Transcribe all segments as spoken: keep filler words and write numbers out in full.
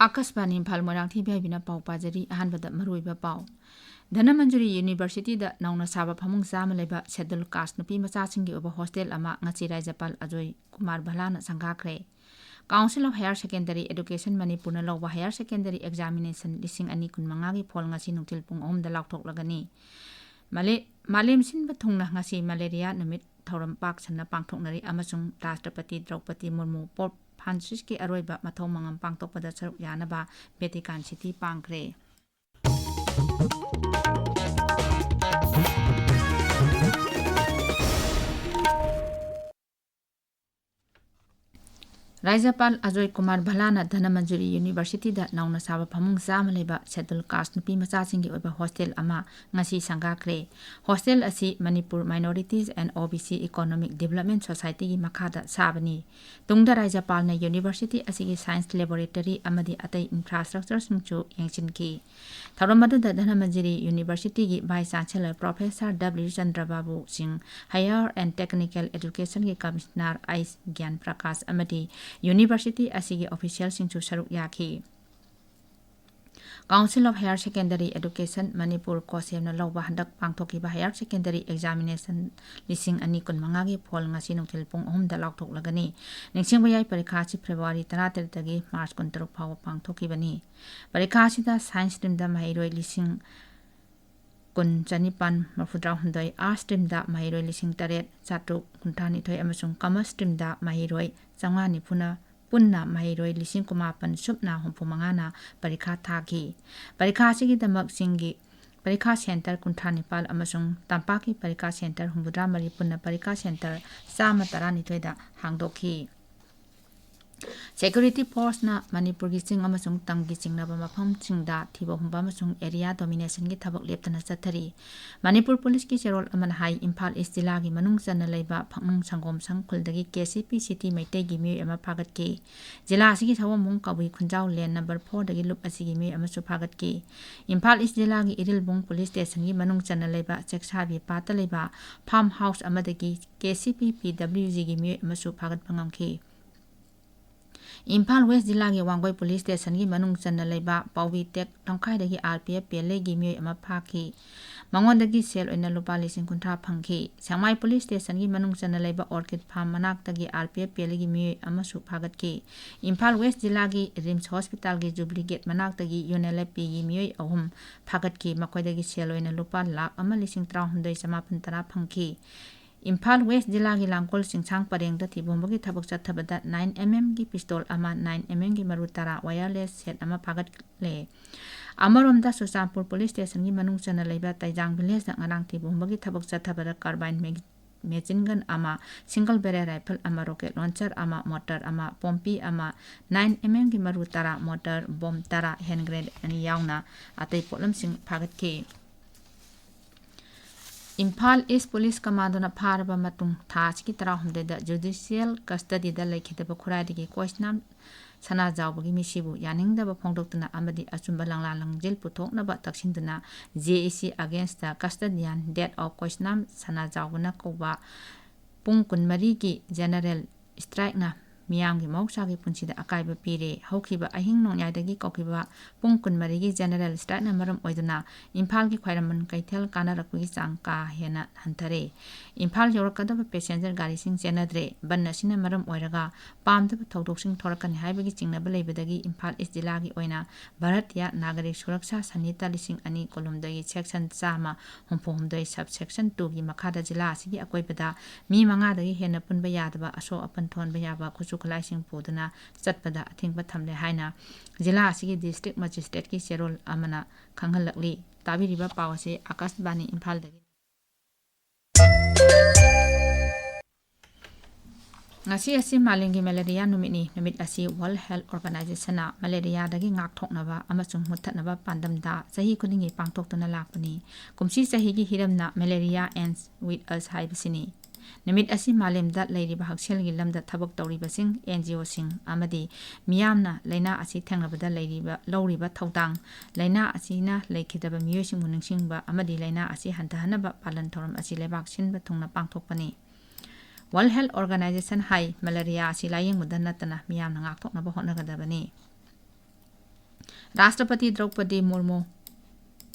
ꯑꯀꯥꯁꯕꯥꯅꯤ ꯏꯝꯐꯥꯜ, ꯃꯣꯏꯔꯥꯡꯊꯦꯝ ꯏꯕꯦꯕꯤꯅ ꯄꯥꯎ ꯄꯥꯖꯔꯤ꯫ ꯑꯍꯥꯟꯕꯗ ꯃꯔꯨꯑꯣꯏꯕ ꯄꯥꯎ꯫ ꯙꯅꯃꯟꯖꯨꯔꯤ ꯌꯨꯅꯤꯚꯔꯁꯤꯇꯤꯗ ꯅꯧꯅ ꯁꯥꯕ ꯐꯃꯨꯡ ꯆꯥꯝꯃ ꯂꯩꯕ ꯁꯦꯗꯨꯜ ꯀꯥꯁ ꯅꯨꯄꯤ ꯃꯆꯥꯁꯤꯡꯒꯤ ꯑꯣꯏꯕ ꯍꯣꯁꯇꯦꯜ ꯑꯃ ꯉꯁꯤ ꯔꯥꯖ꯭ꯌꯄꯥꯜ Ajoy Kumar ꯚꯂꯥꯅ ꯁꯪꯒꯥꯈ꯭ꯔꯦ꯫ Council of Higher Secondary Education ꯃꯅꯤꯄꯨꯔꯅ ꯂꯧꯕ higher secondary examination ꯂꯤꯁꯤꯡ ꯑꯅꯤ ꯀꯨꯟꯃꯉꯥꯒꯤ ꯐꯣꯜ ꯉꯁꯤ ꯅꯨꯡꯊꯤꯜ ꯄꯨꯡ ꯑꯍꯨꯝꯗ ꯂꯥꯎꯊꯣꯛꯂꯒꯅꯤ꯫ ꯃꯥꯂꯦ-, ꯃꯥꯂꯦꯝ ꯁꯤꯟꯕ ꯊꯨꯡꯅ ꯉꯁꯤ ꯃꯦꯂꯦꯔꯤꯌꯥ ꯅꯨꯃꯤꯠ ꯊꯧꯔꯝ ꯄꯥꯛ ꯁꯟꯅ ꯄꯥꯡꯊꯣꯛꯅꯔꯤ ꯑꯃꯁꯨꯡ ꯔꯥꯁꯇ꯭ꯔꯄꯇꯤ ꯗ꯭ꯔꯧꯄꯗꯤ ꯃꯨꯔꯃꯨ ꯄꯣꯞ ꯐ꯭ꯔꯥꯟꯁꯤꯁꯀꯤ ꯑꯔꯣꯏꯕ ꯃꯊꯧ ꯃꯉꯝ ꯄꯥꯡꯊꯣꯛꯄꯗ ꯁꯔꯨꯛ ꯌꯥꯅꯕ ꯚꯦꯇꯤꯀꯥꯟ ꯁꯤꯇꯤ ꯄꯥꯡꯈ꯭ꯔꯦ꯫ ꯔꯥꯖ꯭ꯌꯄꯥꯜ ꯑꯖꯣꯏ ꯀꯨꯃꯥꯔ ꯚꯂꯥꯅ ꯙꯅꯃꯟꯖꯨꯔꯤ ꯌꯨꯅꯤꯚꯔꯁꯤꯇꯤꯗ ꯅꯧꯅ ꯁꯥꯕ ꯐꯃꯨꯡ ꯆꯥꯝꯃ ꯂꯩꯕ ꯁꯦꯗꯨꯜ ꯀꯥꯁ ꯅꯨꯄꯤ ꯃꯆꯥꯁꯤꯡꯒꯤ ꯑꯣꯏꯕ ꯍꯣꯁꯇꯦꯜ ꯑꯃ ꯉꯁꯤ ꯁꯪꯒꯥꯈ꯭ꯔꯦ꯫ ꯍꯣꯁꯇꯦꯜ ꯑꯁꯤ Manipur Minorities and O B C Economic Development Societyꯒꯤ ꯃꯈꯥꯗ ꯁꯥꯕꯅꯤ꯫ ꯇꯨꯡꯗ ꯔꯥꯖ꯭ꯌꯄꯥꯜꯅ ꯌꯨꯅꯤꯚꯔꯁꯤꯇꯤ ꯑꯁꯤꯒꯤ science laboratory ꯑꯃꯗꯤ ꯑꯇꯩ infrastructureꯁꯤꯡꯁꯨ ꯌꯦꯡꯁꯤꯟꯈꯤ꯫ ꯊꯧꯔꯝ ꯑꯗꯨꯗ ꯙꯅꯃꯟꯖꯨꯔꯤ ꯌꯨꯅꯤꯚꯔꯁꯤꯇꯤꯒꯤ Vice Chancellor Professor W ꯆꯟꯗ꯭ꯔꯕꯥꯕꯨ ꯁꯤꯡ, Higher and Technical Educationꯒꯤ Commissioner H ꯒ꯭ꯌꯥꯟ ꯄ꯭ꯔꯀꯥꯁ ꯑꯃꯗꯤ ꯌꯨꯅꯤꯚꯔꯁꯤꯇꯤ ꯑꯁꯤꯒꯤ officialꯁꯤꯡꯁꯨ ꯁꯔꯨꯛ ꯌꯥꯈꯤ꯫ Council of Higher Secondary Education Manipur ꯀꯣꯁꯦꯝꯅ ꯂꯧꯕ ꯍꯟꯗꯛ ꯄꯥꯡꯊꯣꯛꯈꯤꯕ higher secondary examination ꯂꯤꯁꯤꯡ ꯑꯅꯤ ꯀꯨꯟꯃꯉꯥꯒꯤ ꯐꯣꯜ ꯉꯁꯤ ꯅꯨꯡꯊꯤꯜ ꯄꯨꯡ ꯑꯍꯨꯝꯗ ꯂꯥꯎꯊꯣꯛꯂꯒꯅꯤ꯫ ꯅꯤꯡꯁꯤꯡꯕ ꯌꯥꯏ, ꯄꯔꯤꯈꯥ ꯑꯁꯤ February ꯇꯔꯥꯇꯔꯦꯠꯇꯒꯤ March ꯀꯨꯟꯇꯔꯨꯛ ꯐꯥꯎꯕ ꯄꯥꯡꯊꯣꯛꯈꯤꯕꯅꯤ꯫ ꯄꯔꯤꯈꯥ ꯑꯁꯤꯗ science streamꯗ ꯃꯍꯩꯔꯣꯏ ꯂꯤꯁꯤꯡ ꯀꯨꯟ ꯆꯅꯤꯄꯥꯟ ꯃꯔꯐꯨꯇꯔꯥꯍꯨꯝꯗꯣꯏ, arts streamꯗ ꯃꯍꯩꯔꯣꯏ ꯂꯤꯁꯤꯡ ꯇꯔꯦꯠ ꯆꯥꯇ꯭ꯔꯨꯛ ꯍꯨꯝꯗ꯭ꯔꯥꯅꯤꯊꯣꯏ ꯑꯃꯁꯨꯡ commerce streamꯗ ꯃꯍꯩꯔꯣꯏ ꯆꯥꯝꯃꯉꯥ ꯅꯤꯐꯨꯅ ꯄꯨꯟꯅ ꯃꯍꯩꯔꯣꯏ ꯂꯤꯁꯤꯡ ꯀꯨꯟꯃꯥꯄꯟ ꯁꯨꯞꯅ ꯍꯨꯝꯐꯨ ꯃꯉꯥꯅ ꯄꯔꯤꯈꯥ ꯊꯥꯈꯤ꯫ ꯄꯔꯤꯈꯥ ꯑꯁꯤꯒꯤꯗꯃꯛ ꯆꯤꯡꯒꯤ ꯄꯔꯤꯈꯥ center ꯀꯨꯟꯊ꯭ꯔꯥ ꯅꯤꯄꯥꯜ ꯑꯃꯁꯨꯡ ꯇꯝꯄꯥꯛꯀꯤ ꯄꯔꯤꯈꯥ center ꯍꯨꯝꯐꯨꯇꯔꯥ ꯃꯔꯤ ꯄꯨꯟꯅ ꯄꯔꯤꯈꯥ center ꯆꯥꯝꯃ ꯇꯔꯥꯅꯤꯊꯣꯏꯗ ꯍꯥꯡꯗꯣꯛꯈꯤ꯫ Security forceꯅ ꯃꯅꯤꯄꯨꯔꯒꯤ ꯆꯤꯡ ꯑꯃꯁꯨꯡ ꯇꯝꯒꯤ ꯆꯤꯡꯅꯕ ꯃꯐꯝꯁꯤꯡꯗ ꯊꯤꯕ ꯍꯨꯝꯕ ꯑꯃꯁꯨꯡ area dominationꯒꯤ ꯊꯕꯛ ꯂꯦꯞꯇꯅ ꯆꯠꯊꯔꯤ꯫ ꯃꯅꯤꯄꯨꯔ ꯄꯨꯂꯤꯁꯀꯤ ꯆꯦꯔꯣꯜ ꯑꯃꯅ ꯍꯥꯏ, ꯏꯝꯐꯥꯜ ꯏꯁ ꯖꯤꯂꯥꯒꯤ ꯃꯅꯨꯡ ꯆꯟꯅ ꯂꯩꯕ ꯐꯛꯅꯨꯡ ꯁꯪꯒꯣꯝ ꯁꯪ ꯈꯨꯜꯗꯒꯤ K C P City ꯃꯩꯇꯩꯒꯤ ꯃꯤꯑꯣꯏ ꯑꯃ ꯐꯥꯒꯠꯈꯤ꯫ ꯖꯤꯂꯥ ꯑꯁꯤꯒꯤ ꯁꯑꯣꯝꯕꯨꯡ ꯀꯕꯨꯏ ꯈꯨꯟꯖꯥꯎ lane number fourꯗꯒꯤ ꯂꯨꯞ ꯑꯁꯤꯒꯤ ꯃꯤꯑꯣꯏ ꯑꯃꯁꯨ ꯐꯥꯒꯠꯈꯤ꯫ ꯏꯝꯐꯥꯜ ꯏꯁ ꯖꯤꯂꯥꯒꯤ ꯏꯔꯤꯜꯕꯨꯡ ꯄꯨꯂꯤꯁ ꯁ꯭ꯇꯦꯁꯟꯒꯤ ꯃꯅꯨꯡ ꯆꯟꯅ ꯂꯩꯕ ꯆꯦꯛꯁꯥꯕꯤ ꯄꯥꯠꯇ ꯂꯩꯕ farm house ꯑꯃꯗꯒꯤ K C P P W Gꯒꯤ ꯃꯤꯑꯣꯏ ꯑꯃꯁꯨ ꯐꯥꯒꯠꯄ ꯉꯝꯈꯤ꯫ ꯏꯝꯐꯥꯜ ꯋꯦꯁ ꯖꯤꯂꯥꯒꯤ ꯋꯥꯡꯒꯣꯏ ꯄꯨꯂꯤꯁ ꯁ꯭ꯇꯦꯁꯟꯒꯤ ꯃꯅꯨꯡ ꯆꯟꯅ ꯂꯩꯕ ꯄꯥꯎꯕꯤ ꯇꯦꯛ ꯂꯝꯈꯥꯏꯗꯒꯤ R P F P L ꯑꯦꯒꯤ ꯃꯤꯑꯣꯏ ꯑꯃ ꯐꯥꯈꯤ꯫ ꯃꯉꯣꯟꯗꯒꯤ ꯁꯦꯜ ꯑꯣꯏꯅ ꯂꯨꯄꯥ ꯂꯤꯁꯤꯡ ꯀꯨꯟꯊ꯭ꯔꯥ ꯐꯪꯈꯤ꯫ ꯁꯦꯛꯃꯥꯏ ꯄꯨꯂꯤꯁ ꯁ꯭ꯇꯦꯁꯟꯒꯤ ꯃꯅꯨꯡ ꯆꯟꯅ ꯂꯩꯕ ꯑꯣꯔꯀꯤꯗ ꯐꯥꯔꯝ ꯃꯅꯥꯛꯇꯒꯤ R P F P L ꯑꯦꯒꯤ ꯃꯤꯑꯣꯏ ꯑꯃꯁꯨ ꯐꯥꯒꯠꯈꯤ꯫ ꯏꯝꯐꯥꯜ ꯋꯦꯁ ꯖꯤꯂꯥꯒꯤ ꯔꯤꯝꯁ ꯍꯣꯁꯄꯤꯇꯥꯜꯒꯤ ꯖꯨꯕ꯭ꯂꯤ ꯒꯦꯠ ꯃꯅꯥꯛꯇꯒꯤ ꯌꯨ ꯑꯦꯟ ꯑꯦꯜ ꯑꯦꯐ ꯄꯤꯒꯤ ꯃꯤꯑꯣꯏ ꯑꯍꯨꯝ ꯐꯥꯒꯠꯈꯤ꯫ ꯃꯈꯣꯏꯗꯒꯤ ꯁꯦꯜ ꯑꯣꯏꯅ ꯂꯨꯄꯥ ꯂꯥꯈ ꯑꯃ ꯂꯤꯁꯤꯡ ꯇꯔꯥꯍꯨꯝꯗꯣꯏ ꯆꯃꯥꯄꯟ ꯇꯔꯥ ꯐꯪꯈꯤ꯫ ꯏꯝꯐꯥꯜ ꯋꯦꯁ ꯖꯤꯂꯥꯒꯤ ꯂꯥꯡꯒꯣꯜ ꯆꯤꯡꯁꯥꯡ ꯄꯔꯦꯡꯗ ꯊꯤꯕꯣꯡꯕꯒꯤ ꯊꯕꯛ ꯆꯠꯊꯕꯗ ꯅꯥꯏꯟ ꯑꯦꯝ ꯑꯦꯝꯒꯤ ꯄꯤꯁꯇꯣꯜ ꯑꯃ, ꯅꯥꯏꯟ ꯑꯦꯝ ꯑꯦꯝꯒꯤ ꯃꯔꯨ ꯇꯔꯥ, ꯋꯥꯌꯔꯂꯦꯁ ꯁꯦꯠ ꯑꯃ ꯐꯥꯒꯠꯂꯦ꯫ ꯑꯃꯔꯣꯝꯗ, ꯆꯨꯔꯆꯥꯟꯄꯨꯔ ꯄꯨꯂꯤꯁ ꯁ꯭ꯇꯦꯁꯟꯒꯤ ꯃꯅꯨꯡ ꯆꯟꯅ ꯂꯩꯕ ꯇꯩꯖꯥꯡ ꯚꯤꯂꯦꯖꯇ ꯉꯔꯥꯡ ꯊꯤꯕꯣꯡꯕꯒꯤ ꯊꯕꯛ ꯆꯠꯊꯕꯗ ꯀꯥꯔꯕꯥꯏꯟ ꯃꯦꯒ-, ꯃꯦꯆꯤꯟ ꯒꯟ ꯑꯃ, ꯁꯤꯡꯒꯜ ꯕꯦꯔꯦꯜ ꯔꯥꯏꯐꯜ ꯑꯃ, ꯔꯣꯀꯦꯠ ꯂꯣꯟꯆꯔ ꯑꯃ, ꯃꯣꯔꯇꯔ ꯑꯃ, ꯄꯣꯝꯄꯤ ꯑꯃ, ꯅꯥꯏꯟ ꯑꯦꯝ ꯑꯦꯝꯒꯤ ꯃꯔꯨ ꯇꯔꯥ, ꯃꯣꯔꯇꯔ ꯕꯣꯝ ꯇꯔꯥ, ꯍꯦꯟ ꯒ꯭ꯔꯦꯅꯦꯗ ꯑꯅꯤ ꯌꯥꯎꯅ ꯑꯇꯩ ꯄꯣꯠꯂꯝꯁꯤꯡ ꯐꯥꯒꯠꯈꯤ꯫ ꯏꯝꯐꯥꯜ ꯏꯁ ꯄꯨꯂꯤꯁ ꯀꯃꯥꯟꯗꯣꯅ ꯐꯥꯔꯕ ꯃꯇꯨꯡ ꯊꯥ ꯑꯁꯤꯒꯤ ꯇꯔꯥꯍꯨꯝꯗꯣꯏꯗ ꯖꯨꯗꯤꯁꯤꯌꯦꯜ ꯀꯁꯇꯗꯤꯗ ꯂꯩꯈꯤꯗꯕ ꯈꯨꯔꯥꯏꯗꯒꯤ ꯀꯣꯏꯁꯅꯥꯝ ꯁꯅꯥꯖꯥꯎꯕꯒꯤ ꯃꯤꯁꯤꯕꯨ ꯌꯥꯅꯤꯡꯗꯕ ꯐꯣꯡꯗꯣꯛꯇꯨꯅ ꯑꯃꯗꯤ ꯑꯆꯨꯝꯕ ꯂꯪꯂꯥ ꯂꯪꯖꯤꯜ ꯄꯨꯊꯣꯛꯅꯕ ꯇꯛꯁꯤꯟꯗꯨꯅ J E C against the custodian death of ꯀꯣꯏꯁꯅꯥꯝ ꯁꯅꯥꯖꯥꯎꯕꯅ ꯀꯧꯕ ꯄꯨꯡ ꯀꯨꯟꯃꯔꯤꯒꯤ ꯖꯦꯅꯔꯦꯜ ꯁ꯭ꯇ꯭ꯔꯥꯏꯛꯅ ꯃꯤꯌꯥꯝꯒꯤ ꯃꯍꯧꯁꯥꯒꯤ ꯄꯨꯟꯁꯤꯗ ꯑꯀꯥꯏꯕ ꯄꯤꯔꯦ꯫ ꯍꯧꯈꯤꯕ ꯑꯍꯤꯡ ꯅꯣꯡꯌꯥꯏꯗꯒꯤ ꯀꯧꯈꯤꯕ ꯄꯨꯡ ꯀꯨꯟꯃꯔꯤꯒꯤ ꯖꯦꯅꯔꯦꯜ ꯁ꯭ꯇ꯭ꯔꯥꯏꯛꯅ ꯃꯔꯝ ꯑꯣꯏꯗꯨꯅ ꯏꯝꯐꯥꯜꯒꯤ ꯈ꯭ꯋꯥꯏꯔꯝꯕꯟ ꯀꯩꯊꯦꯜ ꯀꯥꯟꯅꯔꯛꯄꯒꯤ ꯆꯥꯡ ꯀꯥ ꯍꯦꯟꯅ ꯍꯟꯊꯔꯦ꯫ ꯏꯝꯐꯥꯜ ꯌꯧꯔꯛꯀꯗꯕ ꯄꯦꯁꯦꯟꯖꯔ ꯒꯥꯔꯤꯁꯤꯡ ꯆꯦꯟꯅꯗ꯭ꯔꯦ꯫ ꯕꯟ ꯑꯁꯤꯅ ꯃꯔꯝ ꯑꯣꯏꯔꯒ ꯄꯥꯝꯗꯕ ꯊꯧꯗꯣꯛꯁꯤꯡ ꯊꯣꯔꯛꯀꯅꯤ ꯍꯥꯏꯕꯒꯤ ꯆꯤꯡꯅꯕ ꯂꯩꯕꯗꯒꯤ ꯏꯝꯐꯥꯜ ꯏꯁ ꯖꯤꯂꯥꯒꯤ ꯑꯣꯏꯅ ꯚꯥꯔꯠꯇꯤꯌꯥ ꯅꯥꯒꯔꯤꯛ ꯁꯨꯔꯛꯁꯥ ꯁꯟꯍꯤꯇꯥ ꯂꯤꯁꯤꯡ ꯑꯅꯤ ꯀꯨꯟꯍꯨꯝꯗꯣꯏꯒꯤ ꯁꯦꯛꯁꯟ ꯆꯥꯝꯃ ꯍꯨꯝꯐꯨ ꯍꯨꯝꯗꯣꯏ ꯁꯕ ꯁꯦꯛꯁꯟ ꯇꯨꯒꯤ ꯃꯈꯥꯗ ꯖꯤꯂꯥ ꯑꯁꯤꯒꯤ ꯑꯀꯣꯏꯕꯗ ꯃꯤ ꯃꯉꯥꯗꯒꯤ ꯍꯦꯟꯅ ꯄꯨꯟꯕ ꯌꯥꯗꯕ, ꯑꯁꯣꯛ ꯑꯄꯟ ꯊꯣꯛꯍꯟꯕ ꯌꯥꯕ ꯈꯨꯠꯁꯨ ꯈꯨꯠꯂꯥꯏꯁꯤꯡ ꯄꯨꯗꯨꯅ ꯆꯠꯄꯗ ꯑꯊꯤꯡꯕ ꯊꯝꯂꯦ ꯍꯥꯏꯅ ꯖꯤꯂꯥ ꯑꯁꯤꯒꯤ ꯗꯤꯁꯇ꯭ꯔꯤꯛ ꯃꯦꯖꯤꯁꯇ꯭ꯔꯦꯠꯀꯤ ꯆꯦꯔꯣꯜ ꯑꯃꯅ ꯈꯪꯍꯜꯂꯛꯂꯤ꯫ ꯇꯥꯕꯤꯔꯤꯕ ꯄꯥꯎ ꯑꯁꯤ ꯑꯥꯀꯥꯁꯕꯥꯅꯤ ꯏꯝꯐꯥꯜꯗꯒꯤ꯫ ꯉꯁꯤ ꯑꯁꯤ ꯃꯥꯂꯦꯝꯒꯤ ꯃꯦꯂꯦꯔꯤꯌꯥ ꯅꯨꯃꯤꯠꯅꯤ꯫ ꯅꯨꯃꯤꯠ ꯑꯁꯤ World Health Organizationꯅ ꯃꯦꯂꯦꯔꯤꯌꯥꯗꯒꯤ ꯉꯥꯛꯊꯣꯛꯅꯕ ꯑꯃꯁꯨꯡ ꯃꯨꯠꯊꯠꯅꯕ ꯄꯥꯟꯗꯝꯗ ꯆꯍꯤ ꯈꯨꯗꯤꯡꯒꯤ ꯄꯥꯡꯊꯣꯛꯇꯨꯅ ꯂꯥꯛꯄꯅꯤ꯫ ꯀꯨꯝꯁꯤ ꯆꯍꯤꯒꯤ ꯍꯤꯔꯝꯅ Malaria Ends With Us ꯍꯥꯏꯕꯁꯤꯅꯤ꯫ ꯅꯨꯃꯤꯠ ꯑꯁꯤ ꯃꯥꯂꯦꯝꯗ ꯂꯩꯔꯤꯕ ꯍꯛꯁꯦꯜꯒꯤ ꯂꯝꯗ ꯊꯕꯛ ꯇꯧꯔꯤꯕꯁꯤꯡ, N G Oꯁꯤꯡ ꯑꯃꯗꯤ ꯃꯤꯌꯥꯝꯅ ꯂꯥꯏꯅꯥ ꯑꯁꯤ ꯊꯦꯡꯅꯕꯗ ꯂꯩꯔꯤꯕ, ꯂꯧꯔꯤꯕ ꯊꯧꯗꯥꯡ, ꯂꯥꯏꯅꯥ ꯑꯁꯤꯅ ꯂꯩꯈꯤꯗꯕ ꯃꯤꯑꯣꯏꯁꯤꯡꯕꯨ ꯅꯤꯡꯁꯤꯡꯕ ꯑꯃꯗꯤ ꯂꯥꯏꯅꯥ ꯑꯁꯤ ꯍꯟꯊꯍꯟꯅꯕ ꯄꯥꯂꯟ ꯊꯧꯔꯝ ꯑꯁꯤ ꯂꯩꯕꯥꯛ ꯁꯤꯟꯕ ꯊꯨꯡꯅ ꯄꯥꯡꯊꯣꯛꯄꯅꯤ꯫ World Health Organization ꯍꯥꯏ, ꯃꯦꯂꯦꯔꯤꯌꯥ ꯑꯁꯤ ꯂꯥꯌꯦꯡꯕꯗ ꯅꯠꯇꯅ ꯃꯤꯌꯥꯝꯅ ꯉꯥꯛꯊꯣꯛꯅꯕ ꯍꯣꯠꯅꯒꯗꯕꯅꯤ꯫ ꯔꯥꯁꯇ꯭ꯔꯄꯇꯤ ꯗ꯭ꯔꯧꯄꯗꯤ ꯃꯨꯔꯃꯨ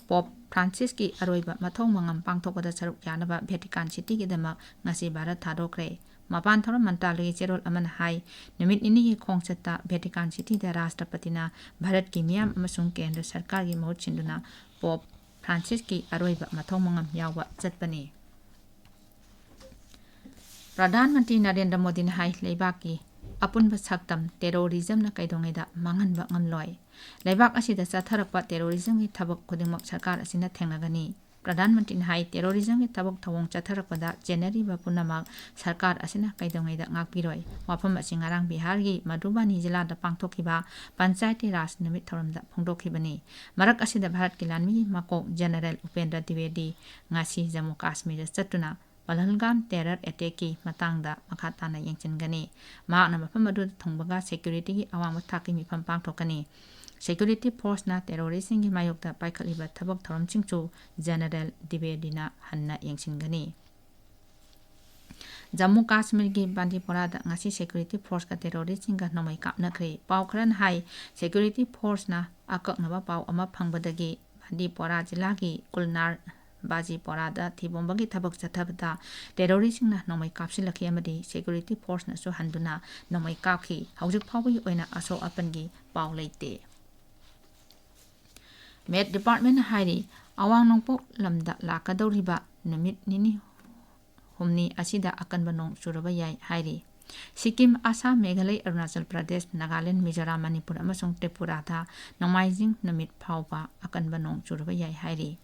ꯄꯣꯞ ꯐ꯭ꯔꯥꯟꯁꯤꯁꯀꯤ ꯑꯔꯣꯏꯕ ꯃꯊꯧ ꯃꯉꯝ ꯄꯥꯡꯊꯣꯛꯄꯗ ꯁꯔꯨꯛ ꯌꯥꯅꯕ ꯚꯦꯇꯤꯀꯥꯟ ꯁꯤꯇꯤꯒꯤꯗꯃꯛ ꯉꯁꯤ ꯚꯥꯔꯠ ꯊꯥꯗꯣꯛꯈ꯭ꯔꯦ꯫ ꯃꯄꯥꯟ ꯊꯧꯔꯝ ꯃꯟꯇ꯭ꯔꯥꯂꯌꯒꯤ ꯆꯦꯔꯣꯜ ꯑꯃꯅ ꯍꯥꯏ, ꯅꯨꯃꯤꯠ ꯅꯤꯅꯤꯒꯤ ꯈꯣꯡꯆꯠꯇ ꯚꯦꯇꯤꯀꯥꯟ ꯁꯤꯇꯤꯗ ꯔꯥꯁꯇ꯭ꯔꯄꯇꯤꯅ ꯚꯥꯔꯠꯀꯤ ꯃꯤꯌꯥꯝ ꯑꯃꯁꯨꯡ ꯀꯦꯟꯗ꯭ꯔ ꯁꯔꯀꯥꯔꯒꯤ ꯃꯍꯨꯠ ꯁꯤꯟꯗꯨꯅ ꯄꯣꯞ ꯐ꯭ꯔꯥꯟꯁꯤꯁꯀꯤ ꯑꯔꯣꯏꯕ ꯃꯊꯧ ꯃꯉꯝ ꯌꯥꯎꯕ ꯆꯠꯄꯅꯤ꯫ ꯄ꯭ꯔꯙꯥꯟ ꯃꯟꯇ꯭ꯔꯤ ꯅꯔꯦꯟꯗ꯭ꯔ ꯃꯣꯗꯤꯅ ꯍꯥꯏ, ꯂꯩꯕꯥꯛꯀꯤ ꯑꯄꯨꯟꯕ ꯁꯛꯇꯝ ꯇꯦꯔꯣꯔꯤꯖꯝꯅ ꯀꯩꯗꯧꯉꯩꯗ ꯃꯥꯡꯍꯟꯕ ꯉꯝꯂꯣꯏ꯫ ꯂꯩꯕꯥꯛ ꯑꯁꯤꯗ ꯆꯠꯊꯔꯛꯄ ꯇꯦꯔꯣꯔꯤꯖꯝꯒꯤ ꯊꯕꯛ ꯈꯨꯗꯤꯡꯃꯛ ꯁꯔꯀꯥꯔ ꯑꯁꯤꯅ ꯊꯦꯡꯅꯒꯅꯤ꯫ ꯄ꯭ꯔꯙꯥꯟ ꯃꯟꯇ꯭ꯔꯤꯅ ꯍꯥꯏ, ꯇꯦꯔꯣꯔꯤꯖꯝꯒꯤ ꯊꯕꯛ ꯊꯧꯑꯣꯡ ꯆꯠꯊꯔꯛꯄꯗ ꯆꯦꯟꯅꯔꯤꯕ ꯄꯨꯝꯅꯃꯛ ꯁꯔꯀꯥꯔ ꯑꯁꯤꯅ ꯀꯩꯗꯧꯉꯩꯗ ꯉꯥꯛꯄꯤꯔꯣꯏ꯫ ꯋꯥꯐꯝ ꯑꯁꯤ ꯉꯔꯥꯡ ꯕꯤꯍꯥꯔꯒꯤ ꯃꯙꯨꯕꯅꯤ ꯖꯤꯂꯥꯗ ꯄꯥꯡꯊꯣꯛꯈꯤꯕ ꯄꯟꯆꯥꯌꯇꯤ ꯔꯥꯖ ꯅꯨꯃꯤꯠ ꯊꯧꯔꯝꯗ ꯐꯣꯡꯗꯣꯛꯈꯤꯕꯅꯤ꯫ ꯃꯔꯛ ꯑꯁꯤꯗ ꯚꯥꯔꯠꯀꯤ ꯂꯥꯟꯃꯤ ꯃꯀꯣꯛ ꯖꯦꯅꯔꯦꯜ ꯎꯄꯦꯟꯗ꯭ꯔ ꯗ꯭ꯋꯤꯕꯦꯗꯤ ꯉꯁꯤ ꯖꯝꯃꯨ ꯀꯥꯁꯃꯤꯔꯗ ꯆꯠꯇꯨꯅ ꯄꯍꯜꯒꯥꯝ ꯇꯦꯔꯔ ꯑꯦꯇꯦꯛꯀꯤ ꯃꯇꯥꯡꯗ ꯃꯈꯥ ꯇꯥꯅ ꯌꯦꯡꯁꯤꯟꯒꯅꯤ꯫ ꯃꯍꯥꯛꯅ ꯃꯐꯝ ꯑꯗꯨꯗ ꯊꯨꯡꯕꯒ ꯁꯦꯀ꯭ꯌꯨꯔꯤꯇꯤꯒꯤ ꯑꯋꯥꯡꯕ ꯊꯥꯛꯀꯤ ꯃꯤꯐꯝ ꯄꯥꯡꯊꯣꯛꯀꯅꯤ꯫ ꯁꯦꯀ꯭ꯌꯨꯔꯤꯇꯤ ꯐꯣꯔꯁꯅ ꯇꯦꯔꯣꯔꯤꯁꯁꯤꯡꯒꯤ ꯃꯥꯌꯣꯛꯇ ꯄꯥꯏꯈꯠꯂꯤꯕ ꯊꯕꯛ ꯊꯧꯔꯝꯁꯤꯡꯁꯨ ꯖꯦꯅꯔꯦꯜ ꯗ꯭ꯋꯤꯕꯦꯗꯤꯅ ꯍꯟꯅ ꯌꯦꯡꯁꯤꯟꯒꯅꯤ꯫ ꯖꯝꯃꯨ ꯀꯥꯁꯃꯤꯔꯒꯤ ꯕꯥꯟꯗꯤꯄꯣꯔꯥꯗ ꯉꯁꯤ ꯁꯦꯀ꯭ꯌꯨꯔꯤꯇꯤ ꯐꯣꯔꯁꯀ ꯇꯦꯔꯣꯔꯤꯁꯁꯤꯡꯒ ꯅꯣꯡꯃꯩ ꯀꯥꯞꯅꯈ꯭ꯔꯦ꯫ ꯄꯥꯎ ꯈꯔꯅ ꯍꯥꯏ, ꯁꯦꯀ꯭ꯌꯨꯔꯤꯇꯤ ꯐꯣꯔꯁꯅ ꯑꯀꯛꯅꯕ ꯄꯥꯎ ꯑꯃ ꯐꯪꯕꯗꯒꯤ ꯕꯥꯟꯗꯤꯄꯣꯔꯥ ꯖꯤꯂꯥꯒꯤ ꯀꯨꯜꯅꯥꯔ ꯕꯥꯖꯤꯄꯣꯔꯥꯗ ꯊꯤꯕꯣꯡꯕꯒꯤ ꯊꯕꯛ ꯆꯠꯊꯕꯗ ꯇꯦꯔꯣꯔꯤꯁꯁꯤꯡꯅ ꯅꯣꯡꯃꯩ ꯀꯥꯞꯁꯤꯜꯂꯛꯈꯤ ꯑꯃꯗꯤ ꯁꯦꯀ꯭ꯌꯨꯔꯤꯇꯤ ꯐꯣꯔꯁꯅꯁꯨ ꯍꯟꯗꯨꯅ ꯅꯣꯡꯃꯩ ꯀꯥꯞꯈꯤ꯫ ꯍꯧꯖꯤꯛ ꯐꯥꯎꯕꯒꯤ ꯑꯣꯏꯅ ꯑꯁꯣꯛ ꯑꯄꯟꯒꯤ ꯄꯥꯎ ꯂꯩꯇꯦ꯫ ꯃꯦꯠ ꯗꯤꯄꯥꯔꯠꯃꯦꯟꯅ ꯍꯥꯏꯔꯤ, ꯑꯋꯥꯡ ꯅꯣꯡꯄꯣꯛ ꯂꯝꯗ ꯂꯥꯛꯀꯗꯧꯔꯤꯕ ꯅꯨꯃꯤꯠ ꯅꯤꯅꯤ ꯍꯨꯝꯅꯤ ꯑꯁꯤꯗ ꯑꯀꯟꯕ ꯅꯣꯡ ꯆꯨꯔꯕ ꯌꯥꯏ ꯍꯥꯏꯔꯤ꯫ ꯁꯤꯛꯀꯤꯝ, ꯑꯁꯥꯝ, ꯃꯦꯘꯥꯂꯩ, ꯑꯔꯨꯅꯥꯆꯜ ꯄ꯭ꯔꯗꯦꯁ, ꯅꯥꯒꯥꯂꯦꯟ, ꯃꯤꯖꯣꯔꯥꯝ, ꯃꯅꯤꯄꯨꯔ ꯑꯃꯁꯨꯡ ꯇ꯭ꯔꯤꯄꯨꯔꯥꯗ ꯅꯣꯡꯃꯥꯏꯖꯤꯡ ꯅꯨꯃꯤꯠ ꯐꯥꯎꯕ ꯑꯀꯟꯕ ꯅꯣꯡ ꯆꯨꯔꯕ ꯌꯥꯏ ꯍꯥꯏꯔꯤ꯫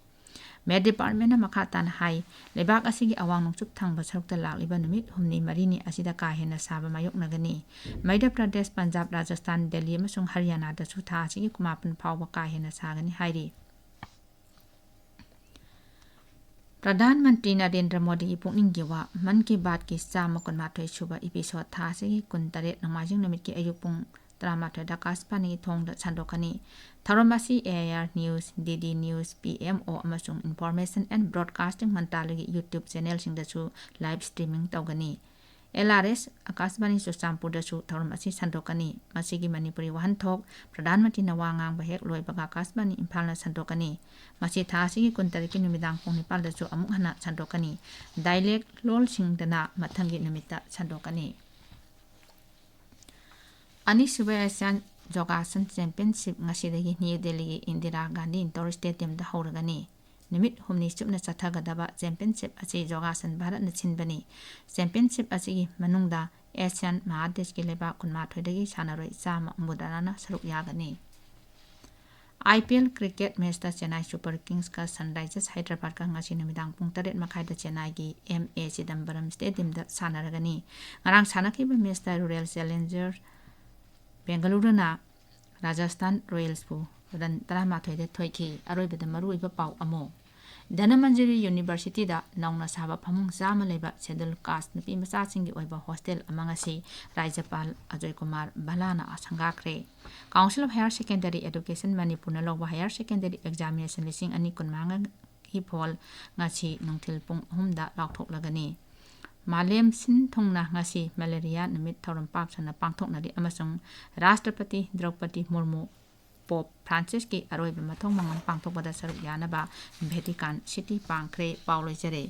ꯃꯦꯠ ꯗꯤꯄꯥꯔꯠꯃꯦꯟꯅ ꯃꯈꯥ ꯇꯥꯅ ꯍꯥꯏ, ꯂꯩꯕꯥꯛ ꯑꯁꯤꯒꯤ ꯑꯋꯥꯡ ꯅꯣꯡꯆꯨꯞ ꯊꯪꯕ ꯁꯔꯨꯛꯇ ꯂꯥꯛꯂꯤꯕ ꯅꯨꯃꯤꯠ ꯍꯨꯝꯅꯤ ꯃꯔꯤꯅꯤ ꯑꯁꯤꯗ ꯀꯥ ꯍꯦꯟꯅ ꯁꯥꯕ ꯃꯥꯌꯣꯛꯅꯒꯅꯤ꯫ ꯃꯙ꯭ꯌ ꯄ꯭ꯔꯗꯦꯁ, ꯄꯟꯖꯥꯕ, ꯔꯥꯖꯁꯊꯥꯟ, ꯗꯦꯜꯂꯤ ꯑꯃꯁꯨꯡ ꯍꯔꯤꯌꯥꯅꯥꯗꯁꯨ ꯊꯥ ꯑꯁꯤꯒꯤ ꯀꯨꯟꯃꯥꯄꯟ ꯐꯥꯎꯕ ꯀꯥ ꯍꯦꯟꯅ ꯁꯥꯒꯅꯤ ꯍꯥꯏꯔꯤ꯫ ꯄ꯭ꯔꯙꯥꯟ ꯃꯟꯇ꯭ꯔꯤ ꯅꯔꯦꯟꯗ꯭ꯔ ꯃꯣꯗꯤꯒꯤ ꯄꯨꯛꯅꯤꯡꯒꯤ ꯋꯥ, ꯃꯟ ꯀꯤ ꯕꯥꯠꯀꯤ ꯆꯥꯝꯃ ꯀꯨꯟꯃꯥꯊꯣꯏ ꯁꯨꯕ episode ꯊꯥ ꯑꯁꯤꯒꯤ ꯀꯨꯟꯇꯔꯦꯠ ꯅꯣꯡꯃꯥꯏꯖꯤꯡ ꯅꯨꯃꯤꯠꯀꯤ ꯑꯌꯨꯛ ꯄꯨꯡ ꯇꯔꯥꯃꯥꯊꯣꯏꯗ ꯑꯀꯥꯁꯕꯥꯅꯤꯒꯤ ꯊꯣꯡꯗ ꯁꯟꯗꯣꯛꯀꯅꯤ꯫ ꯊꯧꯔꯝ ꯑꯁꯤ A I R News, D D News, P M O ꯑꯃꯁꯨꯡ Information and Broadcasting ꯃꯟꯇ꯭ꯔꯥꯂꯌꯒꯤ YouTube channelꯁꯤꯡꯗꯁꯨ live streaming ꯇꯧꯒꯅꯤ꯫ ꯑꯦꯜ ꯑꯥꯔ ꯑꯦꯁ ꯑꯀꯥꯁꯕꯥꯅꯤ ꯆꯨꯔꯆꯥꯟꯄꯨꯔꯗꯁꯨ ꯊꯧꯔꯝ ꯑꯁꯤ ꯁꯟꯗꯣꯛꯀꯅꯤ꯫ ꯃꯁꯤꯒꯤ ꯃꯅꯤꯄꯨꯔꯤ ꯋꯥꯍꯟꯊꯣꯛ ꯄ꯭ꯔꯙꯥꯟ ꯃꯟꯇ꯭ꯔꯤꯅ ꯋꯥ ꯉꯥꯡꯕ ꯍꯦꯛ ꯂꯣꯏꯕꯒ ꯑꯀꯥꯁꯕꯥꯅꯤ ꯏꯝꯐꯥꯜꯅ ꯁꯟꯗꯣꯛꯀꯅꯤ꯫ ꯃꯁꯤ ꯊꯥ ꯑꯁꯤꯒꯤ ꯀꯨꯟꯇꯔꯦꯠꯀꯤ ꯅꯨꯃꯤꯗꯥꯡ ꯄꯨꯡ ꯅꯤꯄꯥꯜꯗꯁꯨ ꯑꯃꯨꯛ ꯍꯟꯅ ꯁꯟꯗꯣꯛꯀꯅꯤ꯫ ꯗꯥꯏꯂꯦꯛ ꯂꯣꯜꯁꯤꯡꯗꯅ ꯃꯊꯪꯒꯤ ꯅꯨꯃꯤꯠꯇ ꯁꯟꯗꯣꯛꯀꯅꯤ꯫ ꯑꯅꯤꯁꯨꯕ ꯑꯦꯁꯤꯌꯥꯟ ꯖꯣꯒꯥꯁꯟ ꯆꯦꯝꯄꯤꯌꯟꯁꯤꯞ ꯉꯁꯤꯗꯒꯤ ꯅ꯭ꯌꯨ ꯗꯦꯜꯂꯤꯒꯤ ꯏꯟꯗꯤꯔꯥ ꯒꯥꯟꯙꯤ ꯏꯟꯗꯣꯔ ꯁ꯭ꯇꯦꯗꯤꯌꯝꯗ ꯍꯧꯔꯒꯅꯤ꯫ ꯅꯨꯃꯤꯠ ꯍꯨꯝꯅꯤ ꯆꯨꯞꯅ ꯆꯠꯊꯒꯗꯕ ꯆꯦꯝꯄꯤꯌꯟꯁꯤꯞ ꯑꯁꯤ ꯖꯣꯒꯥꯁꯟ ꯚꯥꯔꯠꯅ ꯁꯤꯟꯕꯅꯤ꯫ ꯆꯦꯝꯄꯤꯌꯟꯁꯤꯞ ꯑꯁꯤꯒꯤ ꯃꯅꯨꯡꯗ ꯑꯦꯁꯤꯌꯥꯟ ꯃꯍꯥꯗꯦꯁꯀꯤ ꯂꯩꯕꯥꯛ ꯀꯨꯟꯃꯥꯊꯣꯏꯗꯒꯤ ꯁꯥꯟꯅꯔꯣꯏ ꯆꯥꯝꯃ ꯃꯨꯗꯥꯔꯥꯅ ꯁꯔꯨꯛ ꯌꯥꯒꯅꯤ꯫ ꯑꯥꯏ ꯄꯤ ꯑꯦꯜ ꯀ꯭ꯔꯤꯀꯦꯠ ꯃꯦꯆꯇ ꯆꯦꯟꯅꯥꯏ ꯁꯨꯄꯔ ꯀꯤꯡꯁꯀ ꯁꯟꯔꯥꯏꯖꯔꯁ ꯍꯥꯏꯗ꯭ꯔꯕꯥꯗꯀ ꯉꯁꯤ ꯅꯨꯃꯤꯗꯥꯡ ꯄꯨꯡ ꯇꯔꯦꯠ ꯃꯈꯥꯏꯗ ꯆꯦꯟꯅꯥꯏꯒꯤ ꯑꯦꯝ ꯑꯦ ꯆꯤꯗꯝꯕꯔꯝ ꯁ꯭ꯇꯦꯗꯤꯌꯝꯗ ꯁꯥꯟꯅꯔꯒꯅꯤ꯫ ꯉꯔꯥꯡ ꯁꯥꯟꯅꯈꯤꯕ ꯃꯦꯆꯇ ꯔꯣꯌꯦꯜ ꯆꯦꯂꯦꯟꯖꯔ ꯕꯦꯡꯒꯂꯨꯔꯨꯅ ꯔꯥꯖꯁꯊꯥꯟ ꯔꯣꯌꯦꯜꯁꯄꯨ ꯔꯟ ꯇꯔꯥꯃꯥꯊꯣꯏꯗ ꯊꯣꯏꯈꯤ꯫ ꯑꯔꯣꯏꯕꯗ ꯃꯔꯨꯑꯣꯏꯕ ꯄꯥꯎ ꯑꯃꯨꯛ꯫ ꯙꯅꯃꯟꯖꯨꯔꯤ ꯌꯨꯅꯤꯚꯔꯁꯤꯇꯤꯗ ꯅꯧꯅ ꯁꯥꯕ ꯐꯃꯨꯡ ꯆꯥꯝꯃ ꯂꯩꯕ ꯁꯦꯗꯨꯜ ꯀꯥꯁ ꯅꯨꯄꯤ ꯃꯆꯥꯁꯤꯡꯒꯤ ꯑꯣꯏꯕ ꯍꯣꯁꯇꯦꯜ ꯑꯃ ꯉꯁꯤ ꯔꯥꯖ꯭ꯌꯄꯥꯜ Ajoy Kumar ꯚꯜꯂꯥꯅ ꯁꯪꯒꯥꯈ꯭ꯔꯦ꯫ Council of Higher Secondary Education ꯃꯅꯤꯄꯨꯔꯅ ꯂꯧꯕ ꯍꯥꯌꯔ ꯁꯦꯀꯦꯟꯗꯔꯤ ꯑꯦꯛꯖꯥꯃꯤꯅꯦꯁꯟ ꯂꯤꯁꯤꯡ ꯑꯅꯤ ꯀꯨꯟꯃꯉꯥ ꯒꯤ ꯐꯣꯜ ꯉꯁꯤ ꯅꯨꯡꯊꯤꯜ ꯄꯨꯡ ꯑꯍꯨꯝꯗ ꯂꯥꯎꯊꯣꯛꯂꯒꯅꯤ꯫ ꯃꯥꯂꯦꯝ ꯁꯤꯟ ꯊꯨꯡꯅ ꯉꯁꯤ ꯃꯦꯂꯦꯔꯤꯌꯥ ꯅꯨꯃꯤꯠ ꯊꯧꯔꯝ ꯄꯥꯛ ꯁꯟꯅ ꯄꯥꯡꯊꯣꯛꯅꯔꯤ ꯑꯃꯁꯨꯡ ꯔꯥꯁꯇ꯭ꯔꯄꯇꯤ ꯗ꯭ꯔꯧꯄꯗꯤ ꯃꯨꯔꯃꯨ ꯄꯣꯞ ꯐ꯭ꯔꯥꯟꯁꯤꯁꯀꯤ ꯑꯔꯣꯏꯕ ꯃꯊꯧ ꯃꯉꯝ ꯄꯥꯡꯊꯣꯛꯄꯗ ꯁꯔꯨꯛ ꯌꯥꯅꯕ ꯚꯦꯇꯤꯀꯥꯟ ꯁꯤꯇꯤ ꯄꯥꯡꯈ꯭ꯔꯦ꯫ ꯄꯥꯎ ꯂꯣꯏꯖꯔꯦ꯫